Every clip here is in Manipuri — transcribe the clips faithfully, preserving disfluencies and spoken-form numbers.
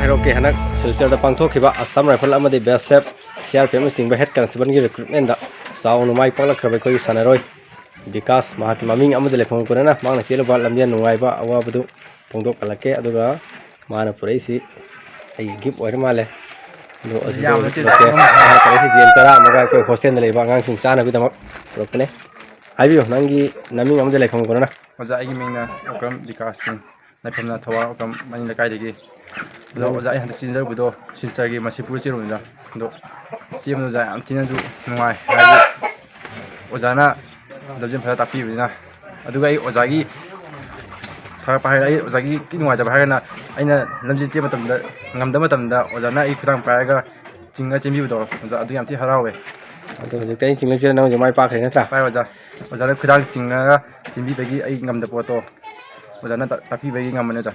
ꯍꯥꯏꯔꯣꯛꯀꯤ ꯍꯟꯗꯛ ꯁꯤꯜꯆꯔꯗ ꯄꯥꯡꯊꯣꯛꯈꯤꯕ ꯑꯁꯥꯝ ꯔꯥꯏꯐꯜ ꯑꯃꯗꯤ B S F, C R P ꯑꯦꯐꯅꯆꯤꯡꯕ ꯍꯦꯗ ꯀꯟꯁꯇꯦꯕꯜꯒꯤ ꯔꯤꯀ꯭ꯔꯨꯠꯃꯦꯟꯗ ꯆꯥꯎꯅ ꯃꯥꯏ ꯄꯥꯛꯂꯛꯈ꯭ꯔꯕ ꯑꯩꯈꯣꯏꯒꯤ ꯁꯥꯟꯅꯔꯣꯏ ꯕꯤꯀꯥꯁ ꯃꯍꯥꯛꯀꯤ ꯃꯃꯤꯡ ꯑꯃꯗꯤ ꯂꯩꯐꯝ ꯀꯣꯟꯅꯅ ꯃꯍꯥꯛꯅ ꯆꯦꯜꯂꯨꯕ ꯂꯝꯖꯦꯜ ꯅꯨꯡꯉꯥꯏꯕ ꯑꯋꯥꯕꯗꯨ ꯐꯣꯡꯗꯣꯛꯍꯜꯂꯛꯀꯦ꯫ ꯑꯗꯨꯒ ꯃꯥꯅ ꯄꯨꯔꯛꯏꯁꯤ ꯑꯩꯒꯤ ꯒꯤꯐ ꯑꯣꯏꯔ ꯃꯥꯜꯂꯦ꯫ ꯑꯗꯣ ꯑꯁꯤꯗ ꯌꯥꯝ ꯅꯠꯇꯦ, ꯂꯩꯇꯦ꯫ ꯃꯥꯅ ꯄꯨꯔꯛꯏꯁꯤ ꯌꯦꯟ ꯆꯔꯥ ꯑꯃꯒ ꯑꯩꯈꯣꯏ ꯍꯣꯁꯇꯦꯜꯗ ꯂꯩꯕ ꯑꯉꯥꯡꯁꯤꯡ ꯆꯥꯅꯕꯒꯤꯗꯃꯛ ꯄꯨꯔꯛꯄꯅꯦ꯫ ꯍꯥꯏꯕꯤꯌꯨ, ꯅꯪꯒꯤ ꯅꯃꯤꯡ ꯑꯃꯗꯤ ꯂꯩꯐꯝ ꯀꯣꯟꯅꯅ꯫ ꯑꯣꯖꯥ, ꯑꯩꯒꯤ ꯃꯤꯡꯅ ꯑꯣꯀ꯭ꯔꯝ ꯕꯤꯀꯥꯁ ꯁꯤꯡ, ꯂꯩꯐꯝꯅ ꯊꯧꯕꯥꯜ ꯑꯣꯀ꯭ꯔꯝ ꯃꯅꯤꯡ ꯂꯩꯀꯥꯏꯗꯒꯤ꯫ ꯑꯗꯣ ꯑꯣꯖꯥ, ꯑꯩ ꯍꯟꯗꯛ ꯆꯦꯟꯖꯔꯨꯕꯗꯣ ꯁꯤꯜꯆꯔꯒꯤ ꯃꯁꯤꯄꯨꯔ ꯆꯦꯜꯂꯨꯕꯅꯤꯗ꯫ ꯑꯗꯣ ꯆꯦꯟꯕꯗꯣ ꯑꯣꯖꯥ ꯌꯥꯝ ꯊꯤꯅꯁꯨ ꯅꯨꯡꯉꯥꯏ, ꯍꯥꯏꯗꯤ ꯑꯣꯖꯥꯅ ꯂꯝꯖꯦꯜ ꯐꯖꯅ ꯇꯥꯛꯄꯤꯕꯅꯤꯅ꯫ ꯑꯗꯨꯒ ꯑꯩ ꯑꯣꯖꯥꯒꯤ ꯊꯥꯒꯠꯄ ꯍꯥꯏꯔꯒ, ꯑꯩ ꯑꯣꯖꯥꯒꯤ ꯊꯤ ꯅꯨꯡꯉꯥꯏꯖꯕ ꯍꯥꯏꯔꯒꯅ, ꯑꯩꯅ ꯂꯝꯖꯦꯜ ꯆꯦꯟꯕ ꯃꯇꯝꯗ, ꯉꯝꯗꯕ ꯃꯇꯝꯗ ꯑꯣꯖꯥꯅ ꯑꯩ ꯈꯨꯗꯥꯡ ꯄꯥꯏꯔꯒ ꯆꯤꯡꯉ ꯆꯦꯟꯕꯤꯕꯗꯣ, ꯑꯣꯖꯥ ꯑꯗꯨ ꯌꯥꯝ ꯊꯤ ꯍꯔꯥꯎꯋꯦ꯫ ꯑꯗꯣ ꯍꯧꯖꯤꯛꯇꯤ ꯑꯩꯅ ꯆꯤꯡꯂꯛꯇ꯭ꯔꯦ, ꯅꯪ ꯍꯧꯖꯤꯛ ꯃꯥꯏ ꯄꯥꯛꯈ꯭ꯔꯦ ꯅꯠꯇ꯭ꯔꯥ? ꯄꯥꯏ ꯑꯣꯖꯥ꯫ ꯑꯣꯖꯥꯅ ꯈꯨꯗꯥꯡ ꯆꯤꯡꯉꯒ ꯆꯦꯟꯕꯤꯕꯒꯤ ꯑꯩ ꯉꯝꯗ ꯄꯣꯠꯇꯣ ꯑꯣꯖꯥꯅ ꯇꯥ-, ꯇꯥꯛꯄꯤꯕꯒꯤ ꯉꯝꯕꯅꯦ ꯑꯣꯖꯥ꯫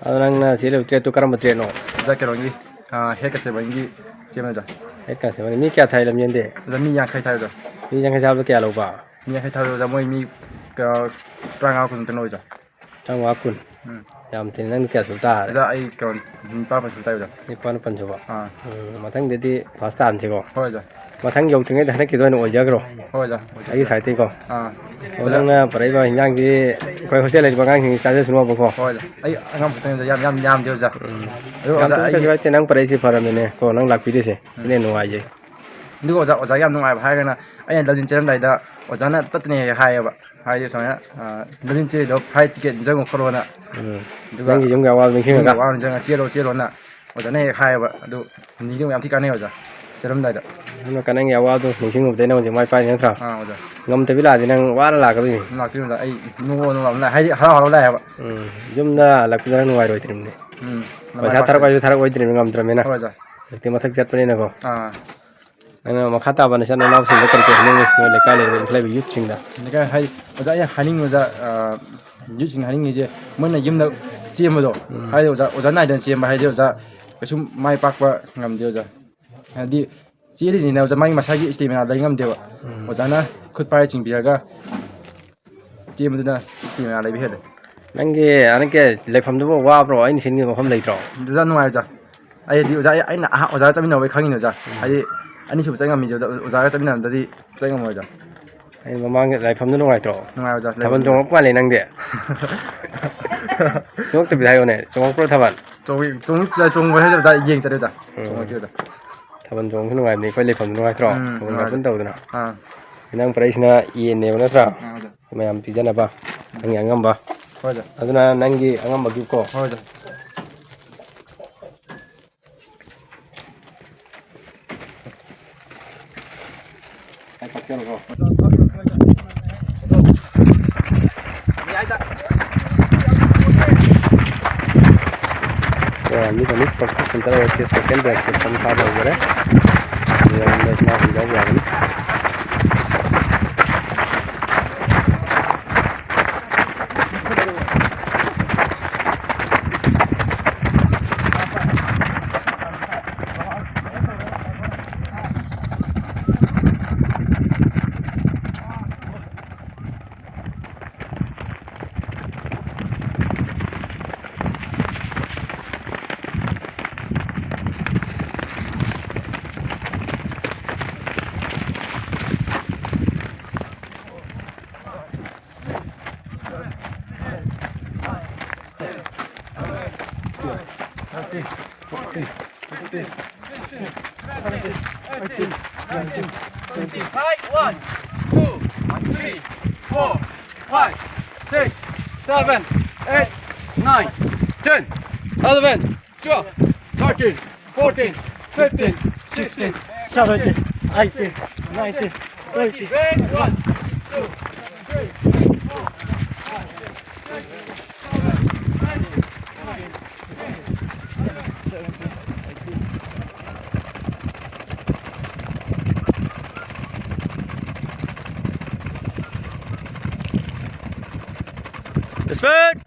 ꯑꯗꯣ ꯅꯪꯅ ꯆꯦꯜꯂꯤꯕ ꯇ꯭ꯔꯦꯠꯇꯨ ꯀꯔꯝꯕ ꯇ꯭ꯔꯦꯠꯅꯣ? ꯑꯣꯖꯥ ꯀꯩꯅꯣꯒꯤ, ꯑꯥ, ꯍꯦꯗ ꯀꯟꯁꯇꯦꯕꯜꯒꯤ ꯆꯦꯟꯕꯅꯦ ꯑꯣꯖꯥ꯫ Head constable. ꯃꯤ ꯀꯌꯥ ꯊꯥꯏ ꯂꯝꯖꯦꯟꯗꯤ? ꯑꯣꯖꯥ ꯃꯤ ꯌꯥꯡꯈꯩ ꯊꯥꯏ ꯑꯣꯖꯥ꯫ ꯃꯤ ꯌꯥꯡꯈꯩ ꯊꯥꯕꯗ ꯀꯌꯥ ꯂꯧꯕ? ꯃꯤ ꯌꯥꯡꯈꯩ ꯊꯥꯕꯗ ꯑꯣꯖꯥ ꯃꯣꯏ ꯃꯤ, ꯑꯥ, ꯇꯔꯥꯃꯉꯥ ꯀꯨꯟꯃꯨꯛꯇꯪ ꯂꯧꯏ ꯑꯣꯖꯥ꯫ ꯇꯔꯥꯃꯉꯥ ꯀꯨꯟ꯫ ꯎꯝ꯫ ꯌꯥꯝ ꯊꯤꯅ, ꯅꯪꯗꯤ ꯀꯌꯥ ꯁꯨꯕ ꯇꯥꯔꯦ? ꯑꯣꯖꯥ, ꯑꯩ ꯀꯩꯅꯣ, ꯅꯤꯄꯥꯟ ꯃꯥꯄꯟ ꯁꯨꯕ ꯇꯥꯏ ꯑꯣꯖꯥ꯫ ꯅꯤꯄꯥꯟ ꯃꯥꯄꯟ ꯁꯨꯕ꯫ ꯑꯥ꯫ ꯎꯝ, ꯃꯊꯪꯗꯗꯤ ꯐꯥꯔꯁ ꯇꯥꯍꯟꯁꯤꯀꯣ꯫ ꯍꯣꯏ ꯑꯣꯖꯥ꯫ ꯃꯊꯪ ꯌꯧꯗ꯭ꯔꯤꯉꯩꯗ ꯍꯟꯗꯛꯀꯤꯗꯣ ꯑꯣꯏꯅ ꯑꯣꯏꯖꯈ꯭ꯔꯣ꯫ ꯍꯣꯏ ꯑꯣꯖꯥ, ꯑꯣꯏꯖꯈ꯭ꯔꯣ꯫ ꯑꯩꯒꯤ ꯁꯥꯏꯠꯇꯒꯤꯀꯣ꯫ ꯑꯥ꯫ ꯑꯣ, ꯑꯣꯖꯥ꯫ ꯅꯪꯅ ꯄꯨꯔꯛꯏꯕ ꯍꯤꯟꯖꯥꯡꯁꯤ ꯑꯩꯈꯣꯏ ꯍꯣꯁꯇꯦꯜ ꯂꯩꯔꯤꯕ ꯑꯉꯥꯡꯁꯤꯡ ꯆꯥꯖꯁꯅꯣꯕꯀꯣ꯫ ꯍꯣꯏ ꯑꯣꯖꯥ꯫ ꯑꯩ ꯑꯉꯝꯕ ꯈꯛꯇꯪ ꯑꯣꯖꯥ, ꯌꯥꯝ, ꯌꯥꯝ ꯌꯥꯝꯗꯦ ꯑꯣꯖꯥ꯫ ꯎꯝ꯫ ꯑꯗꯨ ꯌꯥꯝ ꯑꯣꯖꯥ, ꯇꯣꯏꯅ ꯑꯩꯒꯤ ꯀꯩꯁꯨ ꯂꯩꯇꯦ, ꯅꯪ ꯄꯨꯔꯛꯏꯁꯦ ꯐꯔꯕꯅꯤꯅꯦ ꯀꯣ, ꯅꯪ ꯂꯥꯛꯄꯤꯔꯤꯁꯦ꯫ ꯎꯝ꯫ ꯁꯤꯅ ꯍꯦꯟꯅ ꯅꯨꯡꯉꯥꯏꯖꯩ꯫ ꯑꯗꯨꯒ ꯑꯣꯖꯥ, ꯑꯣꯖꯥꯒꯤ ꯌꯥꯝ ꯅꯨꯡꯉꯥꯏꯕ ꯍꯥꯏꯔꯒꯅ, ꯑꯩꯅ ꯂꯝꯖꯦꯜ ꯆꯦꯜꯂꯝꯗꯥꯏꯗ ꯑꯣꯖꯥꯅ ꯇꯠꯇꯅ ꯍꯦꯛ ꯍꯦꯛ ꯍꯥꯏꯌꯦꯕ꯫ ꯍꯥꯏꯗꯤ ꯁꯨꯃꯥꯏꯅ, ꯑ, "ꯂꯝꯖꯦꯜ ꯆꯦꯜꯂꯤꯗꯣ flight ticket ꯅꯤꯡꯁꯤꯡꯉꯣ" ꯈꯣꯠꯂꯣꯅ꯫ ꯎꯝ꯫ ꯑꯗꯨꯒ ꯅꯪꯒꯤ ꯌꯨꯝꯒꯤ ꯑꯋꯥꯕ ꯌꯨꯝꯒꯤ ꯅꯤꯡꯁꯤꯡꯉꯒ? ꯑꯋꯥꯕ ꯅꯤꯡꯁꯤꯡꯉꯒ "ꯆꯦꯜꯂꯣ, ꯆꯦꯜꯂꯣꯅ" ꯑꯣꯖꯥꯅ ꯍꯦꯛ ꯍꯥꯏꯌꯦꯕ꯫ ꯑꯗꯨ ꯅꯤꯡꯁꯤꯡꯕ ꯌꯥꯝ ꯊꯤ ꯀꯥꯟꯅꯩ ꯑꯣꯖꯥ, ꯆꯦꯜꯂꯝꯗꯥꯏꯗ꯫ ꯑꯗꯨꯅ ꯀ-, ꯅꯪꯒꯤ ꯑꯋꯥꯕꯗꯣ ꯅꯤꯡꯁꯤꯡꯉꯨꯕꯗꯩ ꯅꯪ ꯍꯧꯖꯤꯛ ꯃꯥꯏ ꯄꯥꯛꯏꯅꯦ ꯅꯠꯇ꯭ꯔꯥ? ꯑꯥ, ꯑꯣꯖꯥ꯫ ꯉꯝꯗꯕꯤ ꯂꯥꯛꯑꯗꯤ ꯅꯪ ꯋꯥꯅ ꯂꯥꯛꯀꯗꯣꯏꯅꯤ꯫ ꯎꯝ, ꯂꯥꯛꯇꯣꯏꯅꯤ ꯑꯣꯖꯥ꯫ ꯑꯩ ꯅꯣꯛꯑ ꯅꯣꯛꯑ ꯂꯥꯛꯑꯦ꯫ ꯍꯥꯏꯗꯤ ꯍꯔꯥꯎ ꯍꯔꯥꯎ ꯂꯥꯛꯑꯦꯕ꯫ ꯎꯝ꯫ ꯌꯨꯝꯗ ꯍꯜꯂꯛꯄꯗ ꯅꯪ ꯅꯨꯡꯉꯥꯏꯔꯣꯏꯗ꯭ꯔꯤꯕꯅꯤ꯫ ꯎꯝ꯫ ꯄꯩꯁꯥ ꯊꯥꯔꯛꯑꯣ ꯍꯥꯏꯁꯨ ꯊꯥꯔꯛꯑꯣꯏꯗ꯭ꯔꯤꯕꯅꯤ, ꯉꯝꯗ꯭ꯔꯕꯅꯤꯅ꯫ ꯍꯣꯏ ꯑꯣꯖꯥ꯫ ꯍꯧꯖꯤꯛꯇꯤ ꯃꯊꯛ ꯆꯠꯄꯅꯤꯅꯀꯣ꯫ ꯑꯥ꯫ ꯅꯪꯅ ꯃꯈꯥ ꯇꯥꯕ ꯅꯆꯤꯟ ꯅꯅꯥꯎꯁꯤꯡꯗ ꯀꯔꯤ ꯀꯔꯤ ꯍꯥꯏꯅꯤꯡꯉꯤ? ꯅꯣꯏ ꯂꯩꯀꯥꯏ ꯂꯩꯔꯤꯕ, ꯏꯟꯈꯠꯂꯛꯏꯕ ꯌꯨꯠꯁꯤꯡꯗ? ꯂꯩꯀꯥꯏ ꯍꯥꯏ-, ꯑꯣꯖꯥ, ꯑꯩꯅ ꯍꯥꯏꯅꯤꯡꯕꯗ, ꯑ, ꯌꯨꯠꯁꯤꯡꯅ ꯍꯥꯏꯅꯤꯡꯉꯤꯁꯦ, ꯃꯣꯏꯅ ꯌꯨꯝꯗ ꯆꯦꯟꯕꯗꯣ, ꯎꯝ꯫ ꯍꯥꯏꯗꯤ ꯑꯣꯖꯥ, ꯑꯣꯖꯥ ꯅꯥꯏꯗꯅ ꯆꯦꯟꯕ ꯍꯥꯏꯁꯦ ꯑꯣꯖꯥ, ꯀꯩꯁꯨꯝ ꯃꯥꯏ ꯄꯥꯛꯄ ꯉꯝꯗꯦ ꯑꯣꯖꯥ꯫ ꯍꯥꯏꯗꯤ ꯆꯦꯜꯂꯤꯅꯤꯅ ꯑꯣꯖꯥ, ꯃꯥꯒꯤ ꯃꯁꯥꯒꯤ stamina ꯂꯩ ꯉꯝꯗꯦꯕ꯫ ꯎꯝ꯫ ꯑꯣꯖꯥꯅ ꯈꯨꯠ ꯄꯥꯏꯔ ꯆꯤꯡꯕꯤꯔꯒ ꯆꯦꯟꯕꯗꯨꯅ stamina ꯂꯩꯕ ꯍꯦꯜꯂꯦ꯫ ꯅꯪꯒꯤ ꯍꯟꯗꯛꯀꯤ ꯂꯩꯐꯝꯗꯨꯕꯨ ꯋꯥꯕ꯭ꯔꯣ? ꯑꯩꯅ ꯁꯤꯟꯈꯤꯕ ꯃꯐꯝ ꯂꯩꯇ꯭ꯔꯣ? ꯑꯗꯨꯗ ꯅꯨꯡꯉꯥꯏꯖ꯫ ꯑꯩꯗꯤ ꯑꯣꯖꯥ, ꯑꯩꯅ ꯑꯍꯥ-, ꯑꯣꯖꯥꯒ ꯆꯠꯃꯤꯟꯅꯕꯩ ꯈꯪꯉꯤꯅꯦ ꯑꯣꯖꯥ꯫ ꯍꯥꯏꯗꯤ ꯑꯅꯤꯁꯨꯕ ꯆꯠ ꯉꯝꯃꯤꯁꯦ ꯑꯣꯖꯥ, ꯑꯣꯖꯥꯒ ꯆꯠꯃꯤꯟꯅꯔꯝꯗꯗꯤ ꯆꯠ ꯉꯝꯃꯣꯏ ꯑꯣꯖꯥ꯫ ꯑꯩ ꯃꯃꯥꯡꯒꯤ ꯂꯥꯏꯐꯝꯗꯨ ꯅꯨꯡꯉꯥꯏꯇ꯭ꯔꯣ? ꯅꯨꯡꯉꯥꯏ ꯑꯣꯖꯥ, ꯊꯥꯕꯜ ꯂꯩꯐꯝꯗꯨ ꯆꯣꯡꯉꯛꯄ ꯃꯥꯜꯂꯦ ꯅꯪꯗꯤ꯫ ꯅꯣꯛꯇꯕꯤꯗ ꯍꯥꯏꯌꯨꯅꯦ, ꯆꯣꯡꯉꯛꯄ꯭ꯔꯣ ꯊꯥꯕꯜ? ꯆꯣꯡꯉꯤ, ꯆꯣꯡꯉꯤ, ꯆꯣꯡꯕ ꯍꯥꯏꯁꯦ ꯑꯣꯖꯥ ꯌꯦꯡ ꯆꯠꯂꯦ ꯑꯣꯖꯥ꯫ ꯎꯝ꯫ ꯆꯣꯡꯉꯛꯇꯦ ꯑꯣꯖꯥ꯫ ꯊꯥꯕꯜ ꯆꯣꯡꯕꯁꯨ ꯅꯨꯡꯉꯥꯏꯕꯅꯤ, ꯑꯩꯈꯣꯏ ꯂꯩꯐꯝꯗꯨ ꯅꯨꯡꯉꯥꯏꯇ꯭ꯔꯣ? ꯎꯝ, ꯊꯥꯕꯜ ꯅꯨꯡꯉꯥꯏ ꯀꯥꯞꯄꯟ ꯑꯣꯖꯥ꯫ ꯇꯧꯗꯅ꯫ ꯑꯥ꯫ ꯅꯪ ꯄꯨꯔꯛꯏꯁꯤꯅ ꯌꯦꯟꯅꯦꯕ ꯅꯠꯇ꯭ꯔꯥ? ꯑꯥ ꯑꯣꯖꯥ꯫ ꯃꯌꯥꯝ ꯄꯤꯖꯅꯕ꯫ ꯎꯝ꯫ ꯅꯪꯒꯤ ꯑꯉꯝꯕ꯫ ꯍꯣꯏ ꯑꯣꯖꯥ꯫ ꯑꯗꯨꯅ ꯅꯪꯒꯤ ꯑꯉꯝꯕ gift ꯀꯣ꯫ ꯍꯣꯏ ꯑꯣꯖꯥ꯫ ꯃꯌꯥꯏꯗ꯫ ꯀꯣ, ꯑꯅꯤ ꯐꯅꯤ practice center ꯑꯣꯏꯔꯛꯀꯦ, second batch ꯀꯤ ꯐꯝ ꯊꯥꯕ ꯍꯧꯖꯔꯦ꯫ ꯃꯌꯥꯝꯅ ꯁꯅꯥ ꯍꯨꯟꯖꯥꯎ ꯌꯥꯒꯅꯤ꯫ Thirteen, fourteen, fifteen, sixteen, seventeen, eighteen, nineteen, twenty. Right, one, two, three, four, five, six, seven, eight, nine, ten, eleven, twelve, thirteen, fourteen, fifteen, sixteen, seventeen, eighteen, nineteen, twenty. One, two, three, four, five, six, seven, eight, nine, ten, eleven, twelve, thirteen, fourteen, fifteen, sixteen, seventeen, eighteen. Respect!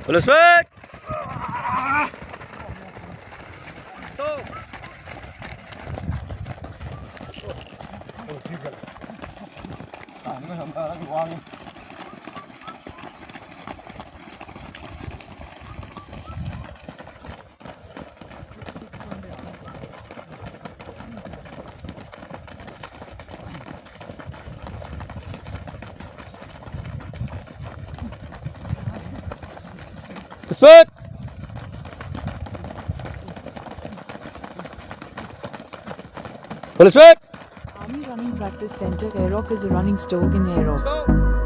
Full respect! Stop! Respect! Full respect! Army Running Practice Center, Airok is a running store in Airok.